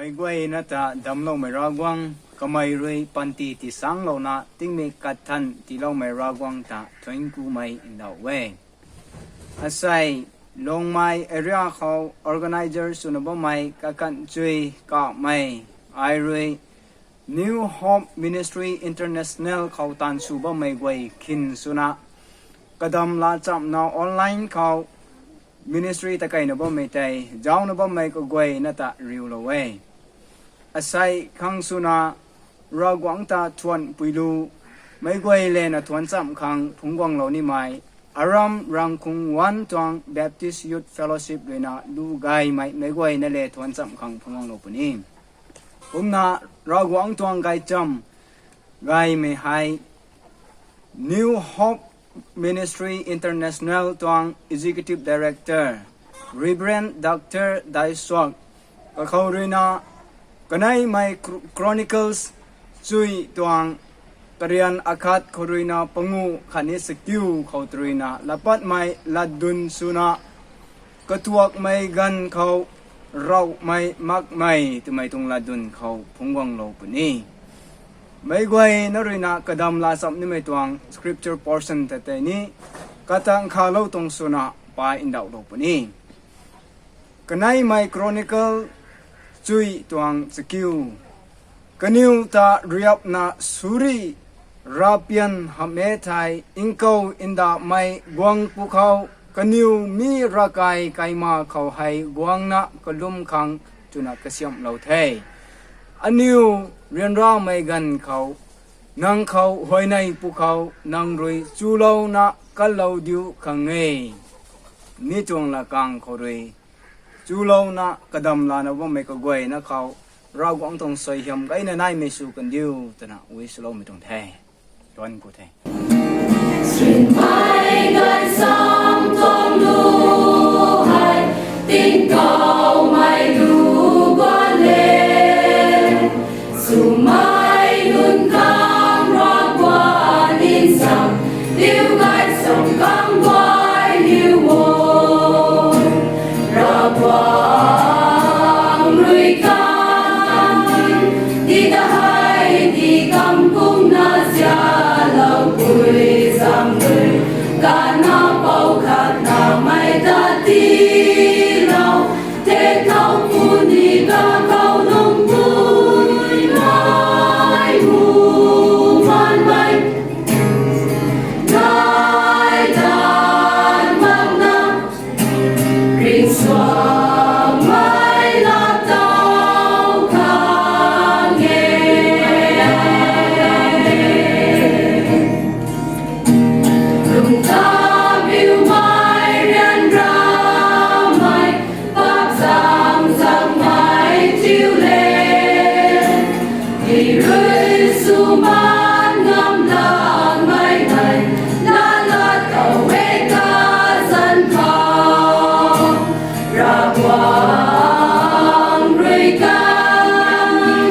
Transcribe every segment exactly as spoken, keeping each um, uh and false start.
Meic guayna ta damcloumei Ravguangc, kamei rui panty tisangclouna tingmik katthan tiiloumei Ravguangc ta thuanc kumei ndauh e. Asei, Longmai area khou organizer swna bammei kakan chui kamei, ai rui New Hope Ministry International khou taanv sw bammei guay khin swna, kadam laa chamna online khou ministry ta keyna bammei tei, zaucna bammei kaguayna ta riulou e. Asei khang swna Ravguangc ta thuanc puilu, meic guay lana thuanc chamv khang phungc guanglou nimei, aram Rangkhung One tuang Baptist Youth Fellowship ruina lu gaymei meic guayna le thuanc chamv khang phungc guanglou puni. Kumna Ravguangc tuang gaychamv gaymei hei New Hope Ministry International tuang Executive Director, Reverend Dr Daisuak, kakhou ruina, kaneimei Chro- Chronicles chui tuang karian akhat khou ruina pangu khatni sakiu khou tei ruina, latpatmei latdyn swna, katuakmei ganv khou, ravmei makmei twmei tuang latdyn khou phungc guanglou puni. Meic guayna ruina kadam laa chamv nimei tuang scripture portion ta tei ni, katang khalou tuang swna pa ndauhlou puni. Kaneimei Chronicle chui tuang chakiu. Kaniw ta riapna suri rapian hamh e thei, nkou ndamei guang pwkhou, kaniw mi ravkai kaima khou hei guangna kalum khang twna kasiamhlou the. Aniw ryanramei ganv khou, nang khou huayney pwkhou nang rui chulouna kanlou diu khang e. Mi tuang lakang khou rui chulouna kadam lana bammei kaguayna khou, Ravguangc tuang suaihiam gayna naimei sw kandiu twna wish swloumei tuang the. Tuanc ku the. Srinmei gaysam tuang lu hei, tingkauhmei lu guan le. Swmei nunc khang Ravguangc nsam, diu gaysam khang guay liu o. Ravguangc rui kan, di ta hei di kam kumna zialoupui zam rui, kanna pou khatna mei ta tiilou, the thau puni kakhou lungpui mei, mu manmei, nai tan makna, ringcsuangmei laatow khang e. Lungtabiumei ryanramei, pak zang zangmei thiu le. Di rui swmaan ngam lanmei nei, na laatow e kazanc khou. Ravguangc rui kan,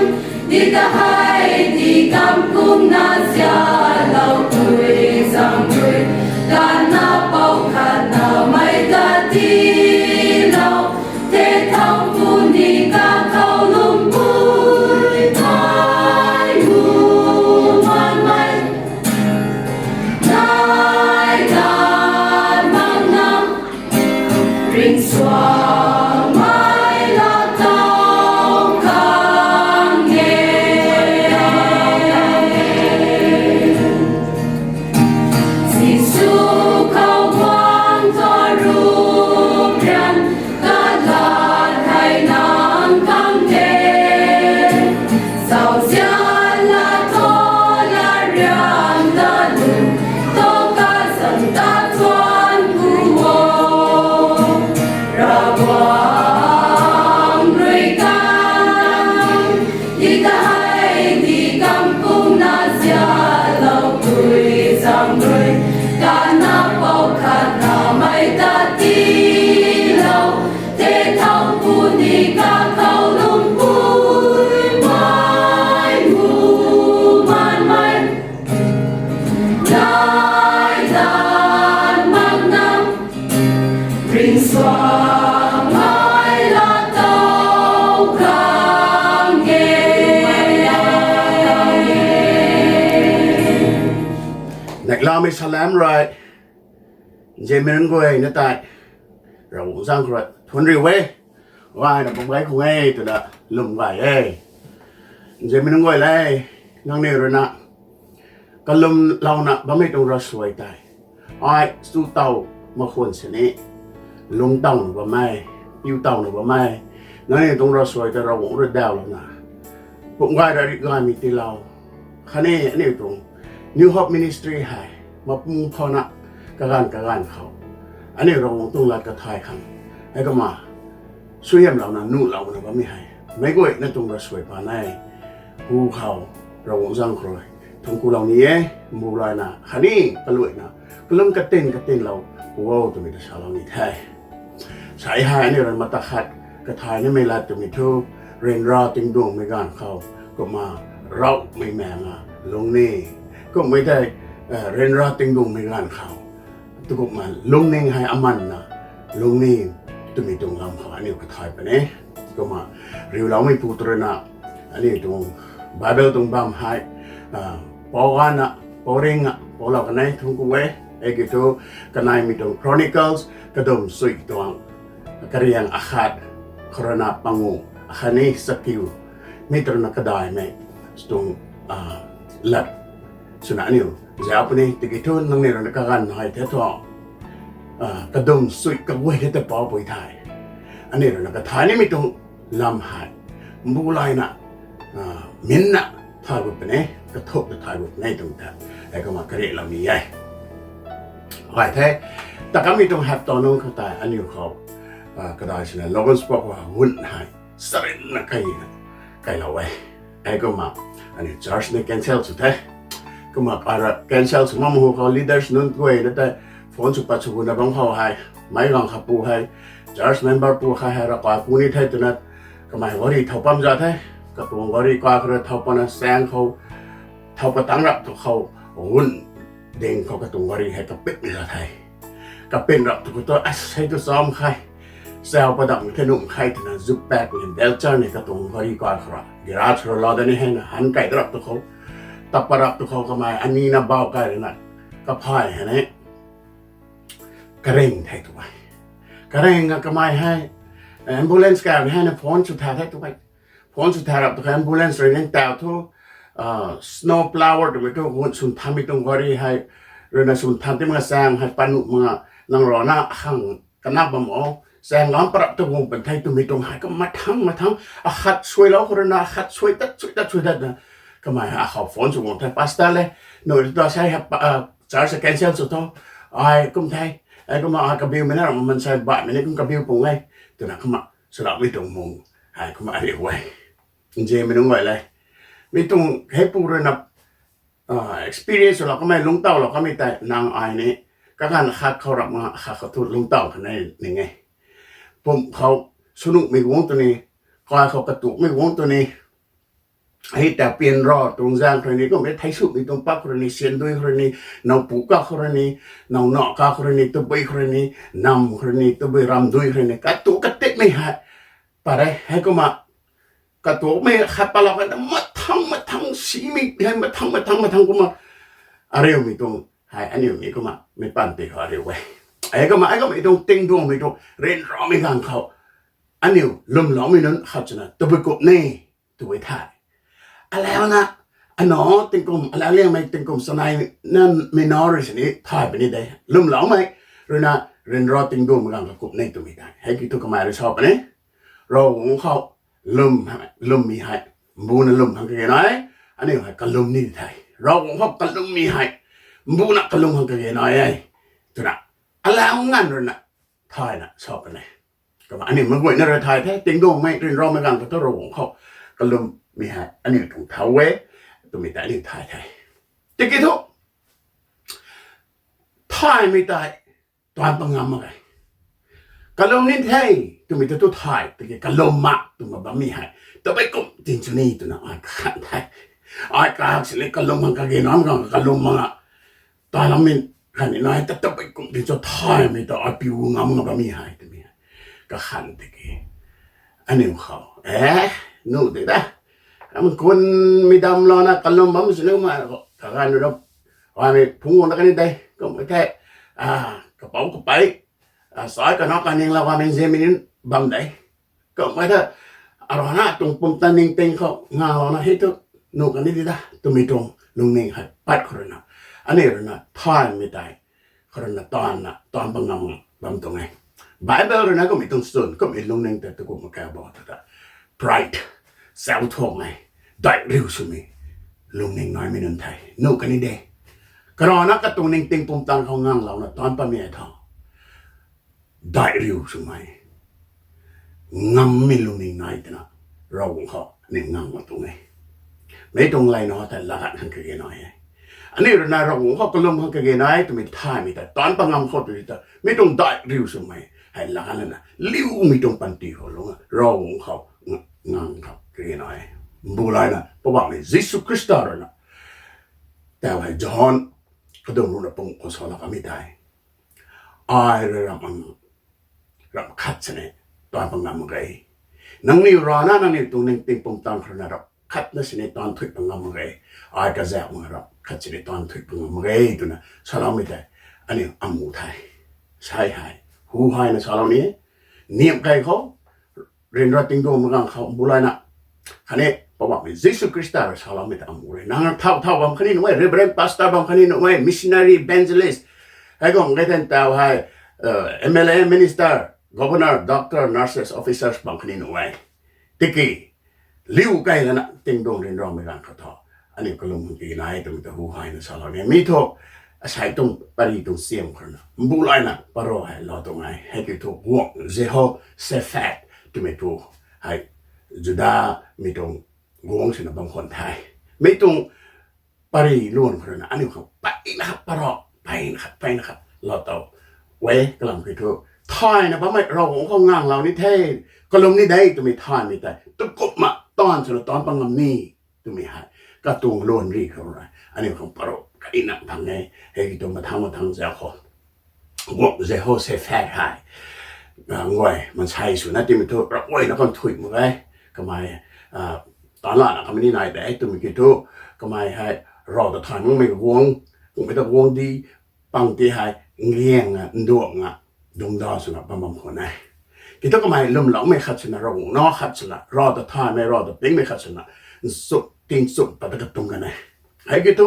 di ta hei di kam kumna zialoupui zam rui, kanna pou khatna mei ta tiilou, the thau puni kakhou lungpui mei, mu manmei, nai tan makna, ringcsuangmei laatow khang e. Jisu khou guang ta rup ryan, kalat thei nang khang the. Zauzian laatow larian ta lun, tow kazanc ta tuanc ku o. Ravguangc rui kan, di ta hei di kam kumna zialoupui zam rui, kanna pou khatna mei ta tiilou, the thau puni kakhou lungpui mei, mu manmei, nai tan makna, ringcsuangmei laatow khang Salam rui, nzianmei nunc guay na tei, Ravguangc zaeng khou rui thuanc riu e, gayna bam gay khang e twna lwm gay e. Nzianmei nunc guay le, nangniw rui na, kalwmlouna bammei tuang ravsuai tei, ai chu tow mak khwan sini, lungc towna bam e, piu towna bam e, nangniw tuang ravsuai tei Ravguangc rui dawlouna, pum gay ra ri gaymei tiilou, khatni aniu tuang New Hope Ministry hei, mapung khou na, kaganv kaganv khou, aniu Ravguangc tuang lat kathay khang, heikumna, suaihiamlouna nuhlouna bammei hei, meic guayna tuang ravsuai pa ne, hu khou, Ravguangc zaeng khou rui, thuanc kulou ni e, mbu layna khatni, kaluaina, kalum katin katinlou, pu o twmei ta salou ni the. Sa hei aniu rui mata khat, kathay nimei lat twmei thu, ryanra tingduangmei ganv khou, kumna, ravmei maenga, lungning, kummei tei, ryanra tingduangmei ganv khou, tu kumna lungning hei amanna, lungning twmei tuang lam khou aniu kathay puni. Kumna, riuloumei pu tw rui na, aniu tuang Bible tuang bam hei, pou gana, pou ringna poulou kanei thuanc ku e, hei kiu thu, kaneimei tuang Chronicles, kadum sui tuang, kariang akhat, khou rui na pangu, akhatni chakiu, mi tw rui na kadaimei, tuang, lat, swna aniu, zauc puni, tiki thu nangniw rui na kaganv hei the thu, kadum sui kaguay the ta poupui the. Aniu rui na kathay nimei tuang lam hei, mbu layna, minna thay gut puni, kathuk ta thay gut puni tuang ta, heikumna kariaklou ni e. Gay the, ta kamei tuang hapta nunc khou tei aniu khou, kadai swna Logansport khou hun hei, sarinna kai, kailou e. Heikumna, aniu church ni cancel sw the. Kumna, cancel sw mak hu khou leaders nunc guay na tei, phone sw pat sw guna bam khou hei, meic ganv kha pu hei, church member pu kha hei ravkai pu ni the twna, kamei gari thow pam za the, katuang gari kai khou rui thow pana saeng khou, thow pat tangc rap tu khou, gun ding khou katuang gari hei kapit ni za the. Kapit rap tu khou tu, a sei tu cham khe, sau padam the num khe twna zuppaek ni belchar ni katuang gari kai khou rui, garage rui lou da ni hei na han kai rap tu khou, tap pat rap tu khou kamei anina bau kai rui na, kaphay hei ni, karing the tu e. Karing a kamei hei, ambulance kai ni hei na phone sw tha the tu e. Phone sw tha rap tu khe ambulance rui ning tau thu, snow plower twmei thu gun swn thanmei tuang gari hei, rui na swn than ti mak saeng hei panu mak nang rana khang kana bam o, saeng lam parap tu guang pan the twmei tuang hei ka mathang mathang, akhat suailou khou rui na akhat suai tat suai tat suai tat na, kamei hei akhou phone sw guang the, pastor le, nui ta sei hei, church cancel sw tho, ai kum the, ai kumna ai kabiumei na ram mansei baihmei ni kum kabiu pung e, twna kumna swloumei tuang mung, hei kumna ariu e. Nzianmei nunc guay le, mi tuang heipu rui na, experience swlou kamei lungctawlou kamei tei nang ai ni, kaganv khat khou rap mak khat khou thu lungctaw kan e ning e. Pum khou, swnuhmei guangc tu ni, kai khou katuakmei guangc tu ni, hei ta pian ra tuang zaeng khou rui ni, kummei theisumei tuang pak khou rui ni, siandui khou rui ni, nowpu ka khou rui ni, nowna ka khou rui ni, tabui khou rui ni, nam khou rui ni, tabui ramdui khou rui ni, katuak katikmei hei, pat re, heikumna, katuakmei khat patlou kan ta mathang mathang simei hei mathang mathang mathang kumna, ariumei tuang hei aniu ni kumna mei panty khou ariu e. Heikumna heikumna tuang tingduangmei tuang ryanramei ganv khou, aniu lwmloumei nunc khat swna tabui kum ni, tw e the. Alauna, anac tingkum, alau liangmei tingkum sanei, na minor rui sini thay puni de. Lwmloumei rui na, ryanra tingduangmei ganv khou kum ni twmei tei hei kiu thu kamei rui sa puni. Ravguangc khou lwm, lwmmei hei, mbuna lwm khang kage nai, aniu hei kalum ni the. Ravguangc khou kalummei hei, mbuna kalum khang kage nai e, twna, alau nganv rui na, thayna sa puni. Kumna aniu meic guayna rui thay the, tingduangmei ryanramei ganv khou thu Ravguangc khou kalummei hei aniu tuang thau e, twmei tei aniu thay the. Tiki thu, thaymei tei, tuan pa ngam mak e. Kalum ni the, twmei ta tu thay, tiki kalum mak twna bammei hei, tabui kum tin chu ni twna ai kakhan the. Ai kak sini kalum khang kage nai ganv kalum mak a, talammei khatni nai ta tabui kum tin chu thaymei ta ai piu ngam nga bammei hei twmei hei, kakhan tiki, aniu khou, e, nu de da, am kunmei damclouna kalum bam sini ma, kaganv rui na, Aimei phungc guang dat kani de, kum e the, kapouc kapei, sai kana kaningla aimei nzianmei ni bam de. Kum e the, arana tuang pumtan ningting khou nganglouna hei thu, nuh kani di da twmei tuang lungning hei pat khou ruina, aniu ruina thaymei tei khou ruina taanna taanc pat ngam bam tuang e. Bible ruina kummei tuang chwn, kummei lungning tei tu kumna kau bo ta, pride, zauc thuakmei, daih riu swmei lungning naimei nunc the, nuh kani de. Karana katuang ningting pumtan khou nganglouna taanc patmei e tho, daih riu swmei, ngammei lungning nai twna, Ravguangc khou aniu ngang mak tuang e. Mi tuang leyna tei laganv khang kage nai e. Aniu ruina Ravguangc khou kalum khang kage nai twmei thaymei tei taanc pat ngam khou tu ta, mi tuang daih riu swmei hei laganv lana liumei tuang panty khou lungc Ravguangc khou ngang khang kage nai e. Mbu layna Poubauhmei Jisu Khrista ruina, tau hei John kadum ruhna pung khou salou kamei tei, ai rui ramh, ramh khat sini taanc pat ngam mak ge. Nangniw rana nangniw tuang ningting pumtan khou ruina ramh khat na sini taanc thuy pat ngam mak ge. Ai kazauh mak ramh khat sini taanc thuy pat ngam mak ge twna saloumei tei aniu amu the. Sei hei, hu hayna salou ni, niamh key khou, ryanra tingduangmei ganv khou mbu layna, khatni Poubauhmei Jisu Khrista rui saloumei ta amu rui, nang thau thau bam khatni nuh e, Reverend Pastor bam khatni nuh e, missionary, evangelist, hei guang kei tan tau hei, MLA, minister, governor, doctor, nurses, officers bam khatni nuh e. Tiki liu key lana tingduang ryanramei ganv khou thu, aniu kalum khang kage nai twmei ta hu hayna salou ni. Mi thu asei tuang pary tuang siam khou ruina mbu layna parou hei lou tuang e. Hei kiu thu guangc Jehoshaphat twmei pu hei, Judamei tuang guangc swna bam khwan the. Mi tuang pary luan khou ruina aniu khang peyna khat parou, peyna khat, peyna khat lou tow e. Kalam kiu thu, thayna bammei Ravguangc khou nganglou ni the, kalum ni de twmei thaymei tei tu kumna taanv swna taanc pat ngam ni twmei hei katuang luan ri khou rui aniu khang parou kani nang thang e. Hei kiu thu mathang mathang zauc khou guangc Jehoshaphat hei, nguay maansei swna timei thu Ravguangc na kan thuy mak e. Kamei taanc lana kamei ni nai de twmei kiu thu, kamei hei rav ta thay makmei guangc, kummei ta guangcdic pang ti hei ngiang a nduang a dungcdauh swna bam bam khwan e. Kiu thu kamei lwmloumei khat swna, Ravguangc na khat swna, rav ta thaymei, rav ta pingmei khat swna, nchumh tingchumh pat ta katuang kan e. Hei kiu thu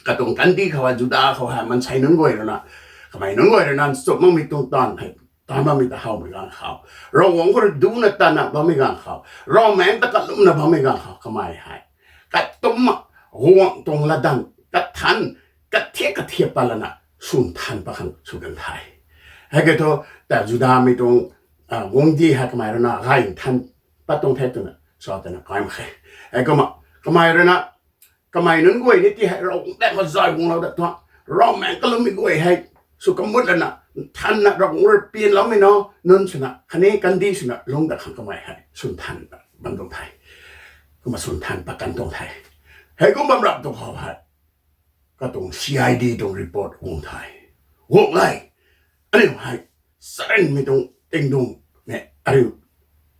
katuang kandih khou hei, Juda khou hei maansei nunc guay ruina, kamei nunc guay ruina nchumh makmei tuang taanv hei, taanv bammei ta howmei ganv khou, Ravguangc khou rui duna tatna bammei ganv khou, ravmaengc ta kalumna bammei ganv khou kamei hei katumna guangc tuang latdanv kathan, kathiak kathiak pat lana swn than pat khang sw kan the. Hei kiu thu ta Judamei tuang guangcdic hei kamei ruina gay nthan pat tuang the twna sa tana kai mak khe. Hei kumna kamei ruina, kamei nunc guay ni ti hei Ravguangc daeng khou zay guanglou dat tuang, ravmaengc kalummei guay hei sw kamut lana, nthanna Ravguangc rui pianloumei na nunc swna khatni kandih swna lungc dat khang kamei hei swn than bam tuang the. Kumna swn than pat kan tuang the. Hei kum bam rap tuang khou hei katuang C I D tuang report guang the. Guang le, aniu hei sarenmei tuang tingdungmei ariu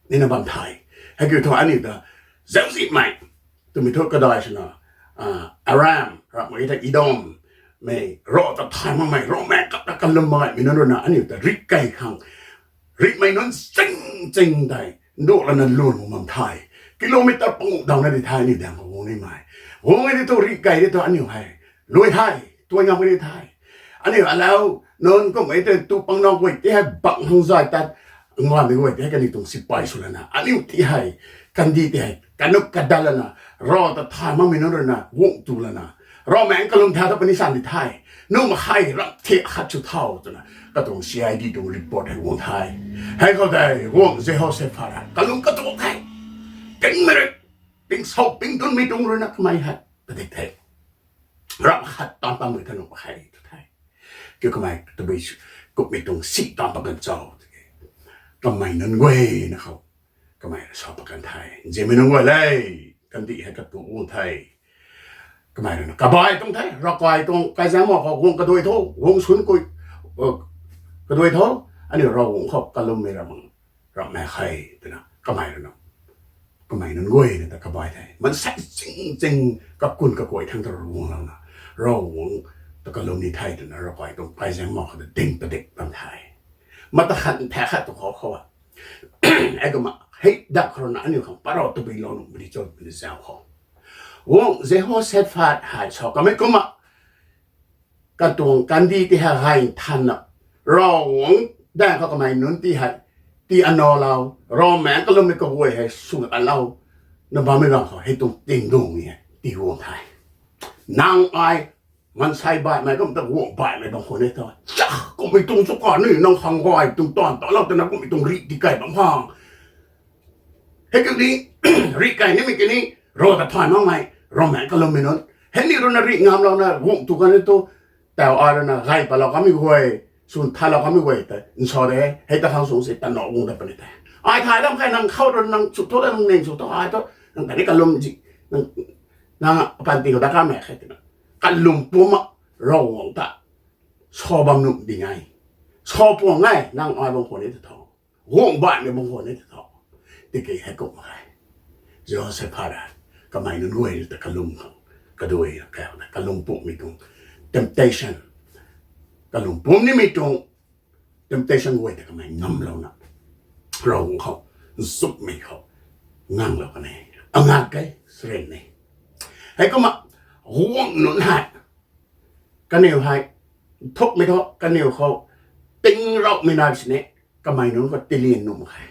nina bam the. Hei kiu thu aniu ta zauczihmei twmei thu kadai swna, Aram, ramh mak e ta Edommei, rav ta thay makmei, ravmaengc kap ta kalum makmei nunc ruina aniu ta rik key khang, rihmei nunc ching ching tei nduak lana luan gu bam the. Kilometer panguh dawna di the aniu daeng khou guang nimei. Guang e di thu rik key di thu aniu hei lui the, tuai ngam kani the. Aniu alau nunc kummei tei tu pangna guay ti hei bang hang zay tat, ngamei guay ti hei kaniw tuang sipai sw lana aniu ti hei, kandih ti hei kanuk kadat lana, rav ta thay makmei nunc ruina guang tu lana, ravmaengc kalum tha ta puni san di the. Nuh mak khe, ramh thiak khat sw thau twna katuang C I D tuang report hei guang the. Hei khou tei guangc Jehoshaphat hei kalum katuak the. Pingmei rui, ping sau ping dunmei tuang ruina kamei hei padik the. Ramh khat taanv patmei tha nuh mak khe tu the. Kiu kamei tabui kummei tuang si taanv pat kan cho tiki, kamei nunc guayna khou kamei sa pat kan the. Nzianmei nunc guay le, kandih hei katuak guang the. Kamei ruina kabai tuang the, ravkai tuang kaizaeng mak khou guang kaduai tho, guang sun kui kaduai tho, aniu Ravguangc khou kalummei ramh, ramh mak khe twna kamei ruina, kamei nunc guayna ta kabai the. Maansei ching ching kakun kakuay thangc ta rui guanglouna Ravguangc ta kalum ni the twna Ravkai tuang paizaeng ma khou ta ding padik bam the. Mata khat ntha khat tu khou khou a. Heikumna hei dak khou rui na aniu khang parou tabui lou nuh puni cho puni zauc khou, guangc Jehoshaphat hei sa kamei kumna, katuang kandih ti hei gay nthanna, Ravguangc daeng khou kamei nunc ti hei, ti anow lou, Ravmaengc kalummei kaguay hei sw alou, na bammei ganv khou hei tuang tingdungmei hei ti guang the. Nang ai maansei baihmei kum ta guangc baihmei bam khwan e tho. Cha, kummei tuang chu kaniw nang khang gay tuang taanv talou twna kummei tuang rih ti kai bam khang. Hei kani, rih kai nimei kani, rav ta thay makmei, Ravmaengc kalummei nunc. Hei ni rui na rih ngamlouna guangc tu kan e tu, tau ai rui na gay patlou kamei guay, swn thalou kamei guay ta nsa de, hei ta khang sung si tanow guang dat puni the. Ai thay lam khe nang khou rui nang sw thu la nang ning sw thu ai thu, nang kani kalum zi, nang, nang apanty khou ta kamei khe twna. Kalum pumc a, Ravguangc ta sa bam nuh ding e. Sa puang e, nang ai bam khwan e ta tho. Guangc baihmei bam khwan e ta tho. Tiki hei kumna khe, Jehoshaphat a, kamei nunc guay ta kalum khang, kaduai kau na kalum pumcmei tuang temptation, kalum pumc nimei tuang temptation guay ta kamei ngamlouna, Ravguangc khou, nchumhmei khou nganglou kan e. Angak khe, saren e. Heikumna guangc nunc hei, kaniw hei, nthukmei thu kaniw khou, ting ravmei nai sini, kamei nunc khou tilian nuh mak khe.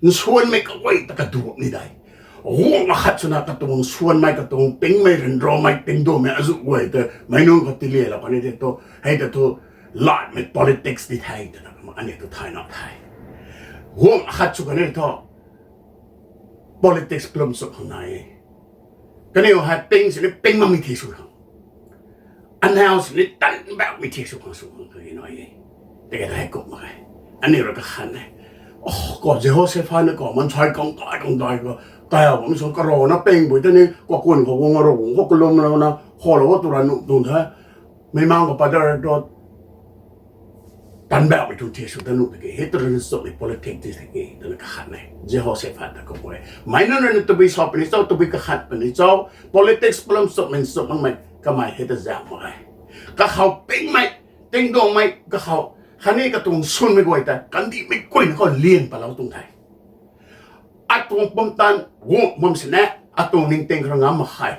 Nsuanmei kaguay ta kaduap ni dei. Guangc akhat swna katuang nsuanmei, katuang tingmei, ryanramei, tingduammei azuh guay ta meic nunc khou tilianlou kan e tei thu, hei ta thu, latmei politics ti the twna kumna aniu tu thay na the. Guangc akhat sw kan e thu, politics plum sw khang nai e. Kaniw hei ping sini ping makmei thi sw khang, anau sini tanbaumei thi sw khang sw khang kage nai e. Tiki ta hei kumna khe, aniu rui kakhan e. O, khou Jehoshaphat na khou maansei kang dai kang dai khou, kau bammei sw karana ping bui tei ni kakun khou guang Ravguangc khou kalumlouna khalou a tu ra nuh tuang the. Meic mang khou padar tu tanbaumei tuang thi sw ta nuh tiki, hei ta rui nchumhmei politics ti tiki twna kakhan e. Jehoshaphat ta kum e. Meic nunc rui na tabui sa puni cho, tabui kakhan puni cho, politics plum sw makmei nchumh makmei kamei hei ta zauh mak e. Kakhou pingmei, tingduangmei kakhou, khatni katuang nsuanmei guay ta kandihmei kuina khou lian patlou tuang the. Atuang pumtan guangc bam sini, atuang ningting khou rui ngam mak khe.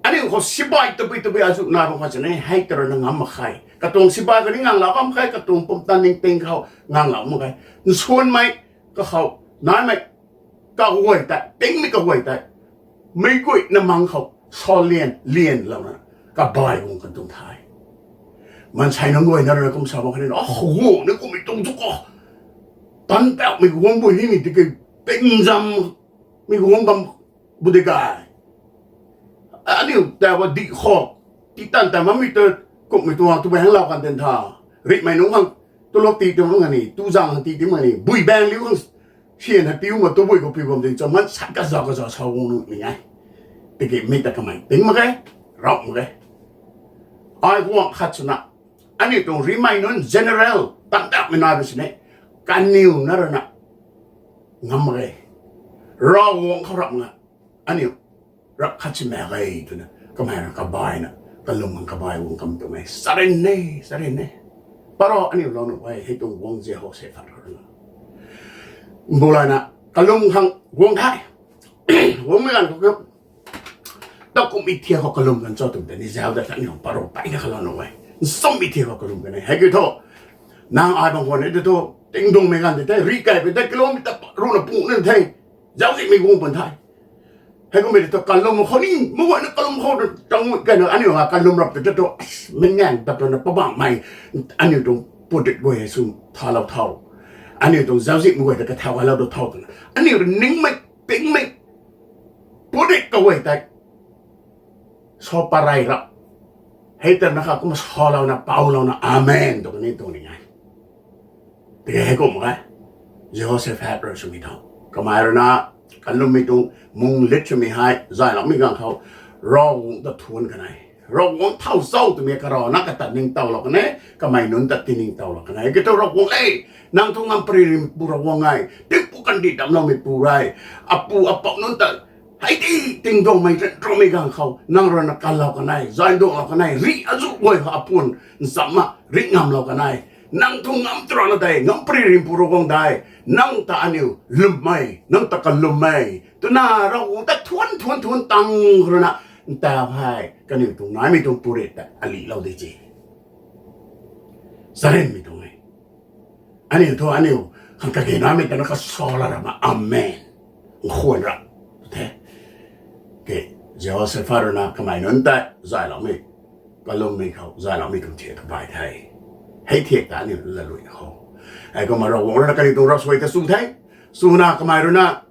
Aniu khou sibai tabui tabui azuh nai bam khwan sini hei ta rui na ngam mak khe. Katuang sibai khatni nganglou bam khe, katuang pumtan ningting khou nganglou mak khe. Nsuanmei kakhou naimei kaguay tei, tingmei kaguay tei, meic guayna mang khou sa lian lianlouna kabai guang kan tuang the. Maansei nunc guayna rui na kum sa bam khatni, o, guangc ni kummei tuang chu khou, tanbaumei guang bui ni ni tiki, tingzammei guang bam bu di gay. Aniu ta wa dih khou, ti tan ta mamei ta, kummei tuang tu bui hang lau kan ten tha. Rihmei nunc khang, tulop ti ti mak ni, tu zaeng khang ti ti mak ni, bui baeng liu khang, sian hei piu ma tu bui khou piu bam ding cho, maansei kaza kaza sa guang nuh ni e. Tiki mi ta kamei ting mak khe, rauh mak khe. Ai guangc khat swna, aniu tuang rihmei nunc general, tandaumei nai bam sini, kaniw na rui na ngam mak khe. Ravguangc khou rap nga, aniu rap khat si mak ge twna kamei rui kabaina, kalum khang kabai guang kam tuang e. Saren e, saren e. Parou aniu lou nuh e, hei tuang guangc Jehoshaphat khou rui na, mbu layna kalum khang guang the. Guangmei ganv khou, takummei thiak khou kalum kan cho twmei tei ni zauc dat kha aniu parou peyna kha lou nuh e. Nchumhmei thiak khou kalum kan e. Hei kiu thu, nang ai bam khwan e tei thu, tingdungmei ganv tei the, rih kai pei tei kilometer runa pung nan the. Zauczihmei guang pun the. Heikummei tei thu kalum khou ni, meic guayna kalum khou tangmei kayna aniu ha kalum rap tei thu, meic ngang tat twna pabangmei, aniu tuang putit guay hei sw thalou tho. Aniu tuang zauczihmei guay tei kathau kailou tu tho twna aniu rui ningmei, pingmei, putit kaguay tei sa parey rap. Hei ta na kha kumna salouna, paulouna, amen tw kani tuang ni e. Tiki hei kum e, Jehoshaphat rui swmei tho. Kamei rui na, kalummei tuang mung lit swmei hei zayloumei ganv khou, Ravguangc ta thuanc kan e. Ravguangc thau cho twmei karana kata ningtowlou kan e, kamei nunc ta ti ningtowlou kan e. Kiu thu Ravguangc le, nang thu ngam pary rimeipu Ravguangc e, tingpuk kandih damcloumeipu e, apu apouc nunc ta Ei ti tingduangmei ryanramei ganv khou nang rui na kalou kan e, zay duanglou kan e, rih azuh guay khou apun nchamna rih ngamlou kan e. Nang thu ngam tw rana tei, ngam pary rim pu ru guang dei, nang ta aniu lwmmei, nang ta kalwmmei twna Ravguangc ta thuan thuan thuan tang rui na, ntaw hei kaniw tuang naimei tuang purit ta alihlou di ci. Charynmei tuang e. Aniu thu aniu khang kage naimei tana kasa la rana, amen, nkhwan ra the. Ke, Jehoshaphat rui na kamei nunc tei zayloumei, kalwmmei khou zayloumei tuang thiak ta bai the. Hei thiak ta aniu lalui khou, heikumna Ravguangc rui na kaniw tuang ravsuai ta chu the. Chuna kamei rui na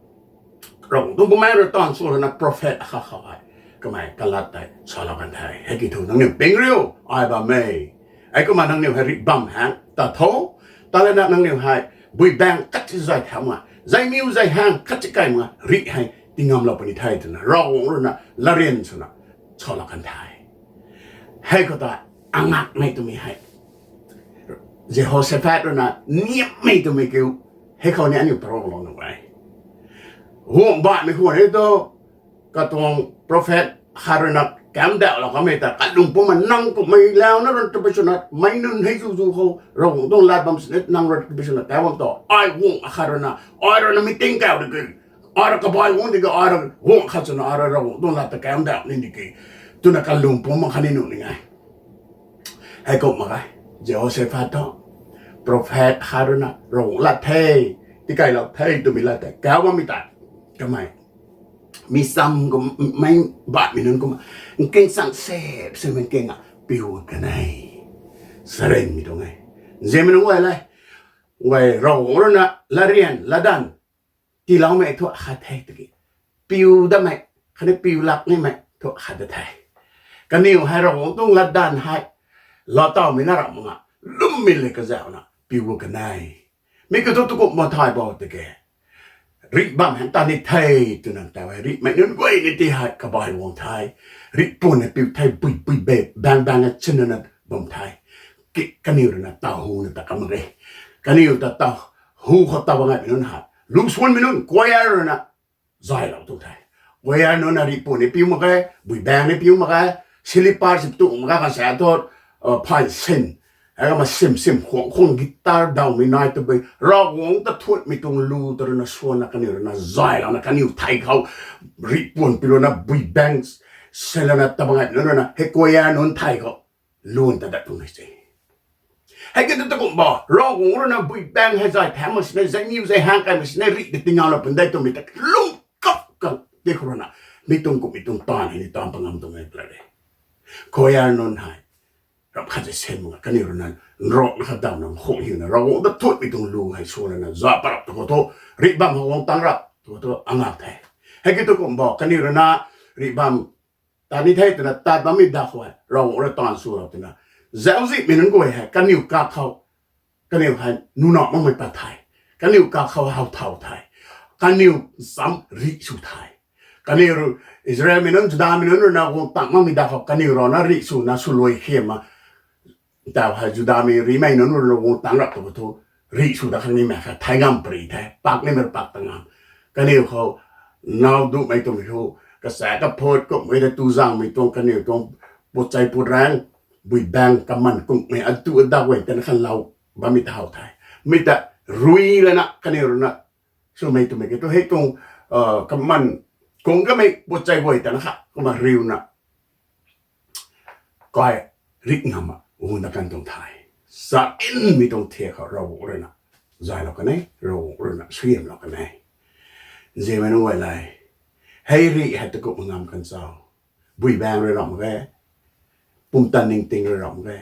Ravguangc tuang bumaengh rui taanv sw rana prophet akhat khou hei kamei kalat tei salou kan the. Hei ki thu nangniw ping riu, ai bam e. Heikumna nangniw hei rih bam haeng ta tho. Ta lana nangniw hei bui baeng khat si zay thau ma, zay miu zay haeng khat si kai ma rih hei tingamlou puni the twna Ravguangc rui na latryan swna salou kan the. Hei khou ta angakmei twmei hei Jehoshaphat rui na niamhmei twmei kiu, hei khou ni aniu paralou nuh e. Guangh baihmei khwan e tu, katuang prophet khat rui na kamdauhlou kamei ta kalung pumna nang kummei launa rui tabui swna mei nunc hei zu zu khou Ravguangc tuang lat bam sini nang rui tabui swna ta bam tu, ai guangh akhat rui na, ai rui na meeting kau di ki, ai rui kabai guangc di ki, ai rui guangh khat swna ai rui Ravguangc tuang lat ta kamdauh ni di ki, twna kalung pumna khatni nuh ni e. Heikumna e, Jehoshaphat thu prophet khat rui na Ravguangc lat the, tikeilou the twmei lat tei kau bammei tei, kamei mi cham kummei, baihmei nunc kumna nking chang sep sep nking a piu kan e. Charynmei tuang e. Nzianmei nunc guay le, guay Ravguangc rui na latryan latdanv tiiloumei thu akhat the tiki, piu datmei khatni piu lak nimei thu akhat ta the. Kaniw hei Ravguangc tuang latdanv hei laatowmei na ramh mak nga, lwmmei le kazauhna piu kan e. Mi kiu thu tukumh ma thay bo tiki, rih bam haeng ta ni the twna ta e. Rihmei nunc guay ni ti hei kabai guang the. Rih pun hei piu the, bui bui be baeng baeng a chin rui na bam the. Ki kaniw rui na taw hu na ta kam mak ge. Kaniw ta taw hu khou taw bam ngaimei nunc hei lu suanmei nunc choir rui na zaylou tu the. Choir nunc na rih pun ni piu mak ge, bui baeng ni piu mak ge, slipper si tu mak ge, kan sa thu, phay sin, heikumna sim sim khwang khwang guitar dawmei nai tabui Ravguangc ta thuanmei tuang lu ta rui na suanna kaniw rui na zaylouna kaniw thei khou rih pun pilouna bui baeng selouna ta bam ngaimei nunc rui na hei choir nunc thei khou lun ta dat tuang e se. Hei ki tu tukumh bo, Ravguangc rui na bui baeng hei zay thau mak sini, zay niu zay haeng kai mak sini, rih ta tingamlou pun de twmei ta lung kap kan ti khou rui na, mi tuang kummei tuang taanv hei ni taanv pat ngam tuang e pla de. Choir nunc hei ramh khat se sen mak nga kaniw rui na nrokna khat dawna khwang hiuna Ravguangc ta thuanmei tuang lu hei suanna za pat rap tu khou thu, rih bam khou guang tang rap tu khou thu angak the. Hei ki tukumh bo, kaniw rui na rih bam ta ni the twna tat bammei da khou hei Ravguangc rui taanv swlou twna, zauczihmei nunc guay hei kaniw kak khou, kaniw hei nuna makmei pat the. Kaniw kak khou how thau the. Kaniw cham rih sw the. Kaniw Israelmei nunc, Judamei nunc rui na guang tang makmei da khou kaniw rui na rih swna swluai khiamna, taw hei Judamei rihmei nunc rui na guang tang rap tu khou thu, rih sw dat khang ni mak kha thei ngam pary the, pak nimei rui pak ta ngam. Kaniw khou naw dumei twmei khou, kasa kaphut kummei ta tu zangmei tuang kaniw tuang puchei puraeng, bui baeng kaman kummei atu adak guay tana khanlou bammei ta how the. Mi ta rui lana kaniw rui na swmei twmei ki tu hei tuang kaman kung kamei puchei guay tana kha kumna riuna kai rih ngamna guna kan tuang the. Sa inmei tuang thiak khou Ravguangc rui na zaylou kan e, Ravguangc rui na suaihiamlou kan e. Nzianmei nunc guay le, hei rih hei tukumh ngam kan cho? Bui baeng rui ramh mak ge, pumtan ningting rui ramh mak ge.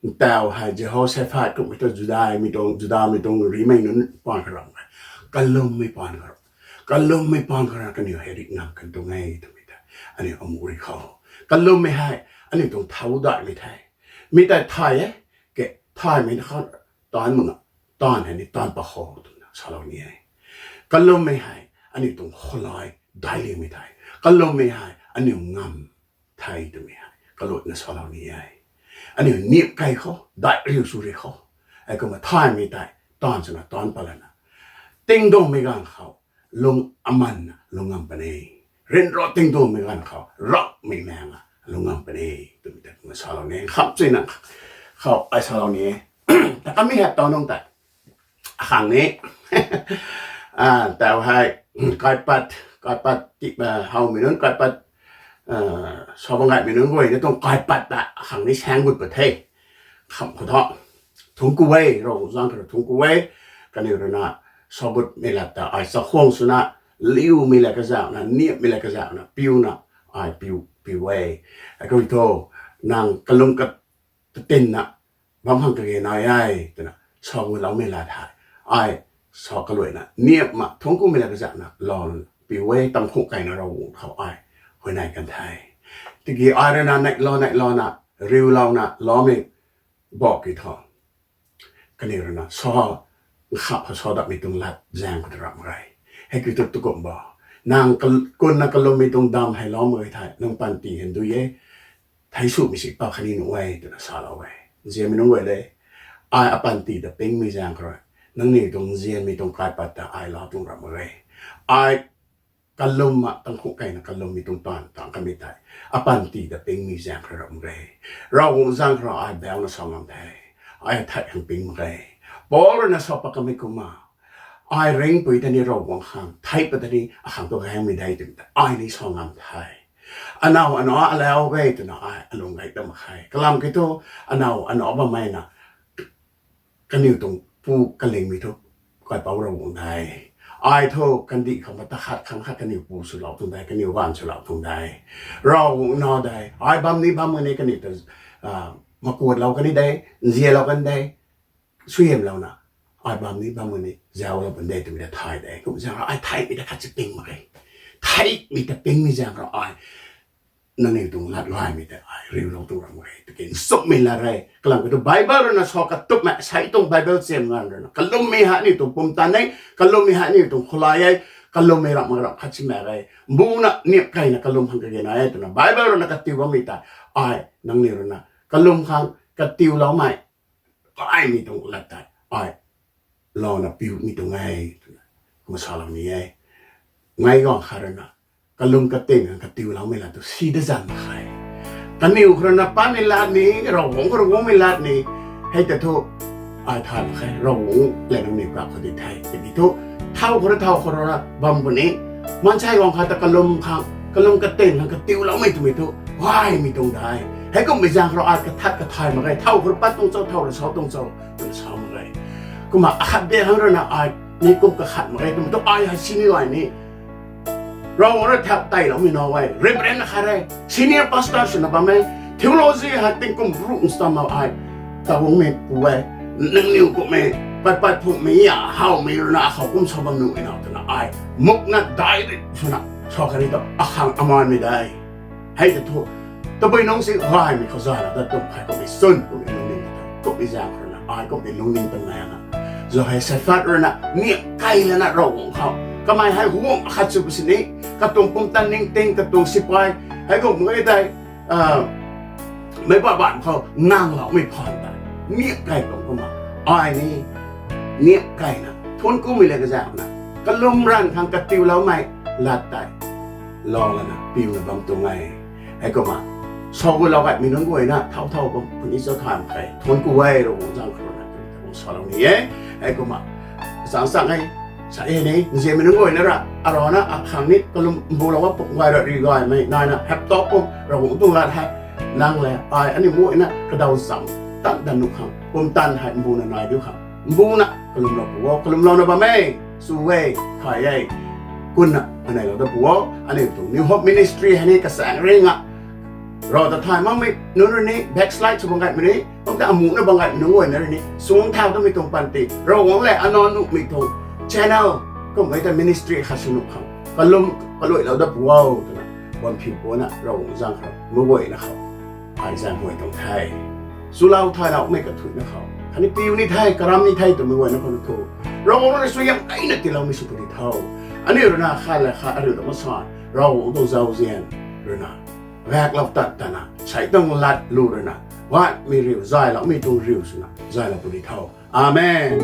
Ntaw hei Jehoshaphat kummei tu Judamei tuang, Judamei tuang rihmei nunc paan khou ramh mak ge. Kalummei paan khou, kalummei paan khou rui kaniw hei rih ngam kan tuang e twmei ta aniu amuh ri khou, kalummei hei aniu tuang thau daihmei the. Mi tei thay e, ke thaymei na khou taanv mak nga, taanv hei ni taanv pat khou twna salou ni e. Kalummei hei aniu tuang kholai daic liangmei the. Kalummei hei aniu ngam the twmei hei kalutna salou ni e. Aniu niamh key khou, daih riu sw ri khou, heikumna thaymei tei taanv swna taanv pat lana, tingduangmei ganv khou lung amanna lung ngam puni. ryanra tingduangmei ganv khou ravmei maeng a lungam puni twmei ta kumna salou ni, kham chuina khou ai salou ni. Ta kamei hei taw nung tei akhang ni, tau hei, kaipat, kaipat ti, howmei nunc kaipat, sa bang gaymei nunc guay na tuang kaipat ta akhang ni saeng gut pat the. Kham khou thu, thungc ku e, Ravguangc zaeng khou thungc ku e. Kaniw rui na, sabutmei lat ta ai chakhwang swna, liumei la kazauhna, niapmei la kazauhna piuna, ai piu, piu e. Akum thu, nang kalum katinna bam khang kage nai e twna sa guloumei lat hei, ai sa kaluaina niapma thungc kumei la kazauhna lou piu e, tangkhu kaina Ravguangc khou ai huayney kan the. Tiki ai rui na neihlou neilouna, riulouna loumei bak ki thu, kaniw rui na sa, nkha khou sa datmei tuang lat zaeng khou ta ram mak ge. Hei kiu thu tu kum bo, nang kal-, kunna kalummei tuang dam hei lou mak ge thei, nang panty hei dui e, thei swmei si pa khatni nuh e twna salou e. Nzianmei nunc guay le, ai apanty ta pingmei zaeng khou rui, nangniw tuang nzianmei tuang kaipat ta ai lou tuang ram mak ge. Ai kalumna, tangkhu kaina kalummei tuang taanv tang kamei tei, apanty ta pingmei zaeng khou rui ram mak ge. Ravguangc zaeng khou rui ai bauna sa ngam the. Ai thei khang ping mak ge. Paul rui na sa pat kamei kumna, ai ringcpui ta ni Ravguangc khang, thei pat ta ni akhang tu gaengmei de twmei ta ai ni sa ngam the. Anow anow alau ge twna ai alung gay ta mak khe. Kalam kiu thu, anow anow bammei na, kaniw tuang pu kalingmei thu, kaipouc Ravguangc de. Ai thu kandih khou mata khat khang khat kaniw pu swlou tuang de, kaniw ganv swlou tuang de. Ravguangc na de, ai bam ni bam ni kaniw ta, makuatlou kan de, nzianlou kan de, suaihiamlouna, ai bam ni bam ni zaulou pun de twmei ta thay de. Kum zaeng rui ai theimei ta khat si ping mak ge. Theimei ta pingmei zaeng rui ai nangniw tuang lat gaymei tei ai riulou tuang ram mak ge, tiki nchumhmei lat re. Kalam kiu thu Bible rui na sa katupmei, sei tuang Bible cham nganv rui na, kalummei hei aniw tuang pumtan e, kalummei hei aniw tuang khulai e, kalummei ram mak ram khat si mak ge. Mbuna niap kaina kalum khang kage nai e twna Bible rui na katiu bammei tei, ai nangniw rui na kalum khang katiuloumei, kaimei tuang lat tei ai louna piumei tuang e twna kumna salou ni e. Ngai guang khat rui na, kalum kating khang katiuloumei lat tu si da zan mak khe. Kaniw khou rui na pamei lat ni, Ravguangc khou rui guangmei lat ni, hei ta thu, ai thay mak khe, Ravguangc le nangniw kak khou di the, tiki thu, thow khou rui thow khou rui na bam puni, maansei guang khat ta kalum khang, kalum kating khang katiuloumei twmei thu, gaymei tuang de. Heikummei zaeng khou rui ai kathat kathay mak ge, thow khou rui pat tuang cho, thow rui sa tuang cho twna sa mak ge. Kumna akhat de hang rui na ai ni kum kakhat mak ge twmei thu ai hei sini ai ni Ravguangc rui thak teiloumei na e, Reverend khat e, senior pastor swna bam e, theology hei tingkum ruh nsam ai, kaguangmei pu e, nangniw kummei, pat pat phungmei a, howmei rui na akhou kum sa bam nuh na twna ai mukna direct swna sa kani ta akhang amaanmei de. Hei ta thu, tabui nungc si gaymei khou zay la ta tum hei kummei chwn, kummei lungning ta, kummei zaeng khou rui na ai kummei lungning ta nai na, zauc hei Safat rui na niak kai lana Ravguangc khou, kamei hei guang akhat sw pu sini, katuang pumtan ningting, katuang sipai, hei kum mak ge tei, meic baihbaih khou nangloumei phaan tei, niak kai tuang kumna, ai ni, niak kaina thuanc kumei le kazauhna, kalum ranv khang katiuloumei lat tei lou lana piuna bam tuang e. Heikumna, sa gulou gaymei nunc guay na thow thow bam puni cho thay mak khe, thuanc ku e, Ravguangc zaeng khou rui na twmei ta kum salou ni e. Heikumna, chang chang e, sa e ni, nzianmei nunc guay na ra, arana akhang ni kalum mbulou a pum guay ra ri gaymei naina hap ta kum Ravguangc tuang lat hei, nang le ai aniu guay na kadaw zam tan dan nuh khang, pumtan hei mbuna nai diu khang, mbuna kalumlou pu o, kalumlouna bam e, sw e, thay e, kumna aneilou da pu o. Aniu tuang New Hope Ministry hei ni kasaeng ringa, rav ta thay makmei nunc rui ni backslide sw bam gaymei ni, kum ta amuna bam gaymei nunc guay na rui ni suang thau tamei tuang panty, Ravguangc le anac nuhmei tuang channel, kummei ta ministry khat sw nuh khang kalum kaluailou da pu o twna bam phiu puna Ravguangc zaeng khou, meic guayna khou ai zaeng huay tuang the. Chulou thayloumei kathuicna khou khatni piu ni the, karam ni the twmei guayna khou thu, Ravguangc rui suaihiam kaina tiiloumei sw puni tho. Aniu rui na khat le khat ariu ta masan Ravguangc tuang zauzian rui na gaeklou tat tana, sei tuang lat lu rui na, gaymei riu, zayloumei tuang riu swna zaylou puni tho. Amen.